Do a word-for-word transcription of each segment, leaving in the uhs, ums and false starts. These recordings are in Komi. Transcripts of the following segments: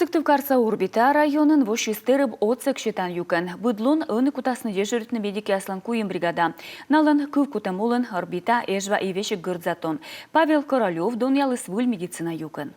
Сыктывкарса Орбита районын воссис тэрыб отсӧг сетан юкӧн. Быд лун ӧні кутасны дежуритны медикъяслӧн куим бригада. Налӧн кывкутӧм улын Орбита, Эжва и весиг Гӧрд Затон. Павел Королёв донъяліс выль медицина юкӧн.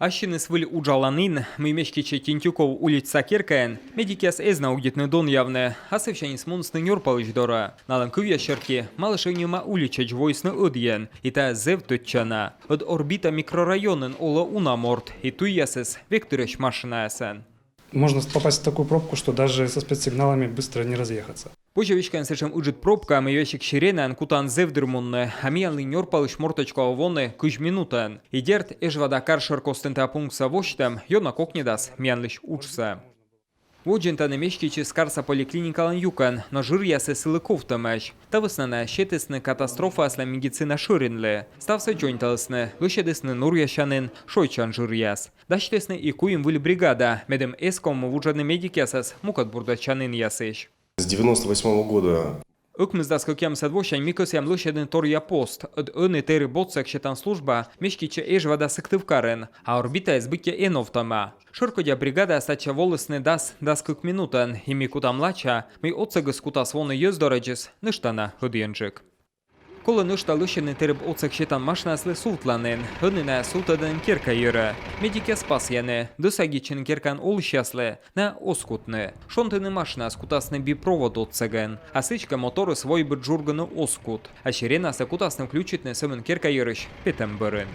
Ассьыныс выль уджаланін, мый меститчӧ Тентюков уличса керкаын, медикъяс эз на удитны донъявны. Асывсяньыс мунісны нёрпалысь дорӧ. Налӧн кывъяс серти, Малышев нима уличӧдз воисны ӧдйӧн, и тайӧ зэв тӧдчана. Ӧд Орбита микрорайонын олӧ уна морт, и туйясыс век тырӧсь машинаясӧн. Можно попасть в такую пробку, что даже со спецсигналами быстро не разъехаться. Позьӧ веськавны сэтшӧм ыджыд пробкаӧ, мый весиг сиренаӧн кутан зэв дыр мунны, а миянлы нёрпалысь мортӧдз колӧ воны кызь минутӧн. И дерт, Эжва да кар шӧр костын тайӧ пунктсӧ восьтӧм ёна кокньӧдас миянлысь уджсӧ. Водзын тані меститчис карса поликлиникалӧн юкӧн, но жыръясыс сылы ковтӧмӧсь. Та вӧсна найӧс сетісны катастрофаяслӧн медицина шӧринлы. Ставсӧ дзоньталісны, лӧсьӧдісны нуръясянін, шойччан жыръяс. Дасьтісны и куим выль бригада, медым эз ковмы вуджӧдны медикъясӧс мукӧд бурдӧдчанінъясысь. С девяносто восьмого года. Ӧкмысдас кӧкъямысӧд восянь ми кӧсъям лӧсьӧдны торъя пост. Ӧд ӧні тэрыб отсӧг сетан служба меститчӧ Эжва да Сыктывкарын, а Орбитаыс быттьӧ эновтӧма. Шӧркодя бригадаяс татчӧ волісны дас, дас кык минутӧн, и ми кутам лача, мый отсӧгыс кутас воны йӧз дорӧдзыс нӧшта на ӧдйӧнджык. Колӧ нӧшта лӧсьӧдны тэрыб отсӧг сетан машинаяслы сувтланін. Ӧні найӧ сувтӧдӧны керка йӧрӧ. Медикъяс пасйӧны, дӧсагитчыны керкаын олысьяслы найӧ оз кутны. Шонтыны машинаяс кутасны би провод отсӧгӧн. А сідзкӧ моторыс войбыд жургыны оз кут. А сиренаӧс кутасны включитны сӧмын керка йӧрысь петӧм бӧрын.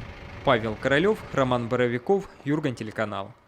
Павел Королёв, Роман Боровиков, «Юрган» телеканал.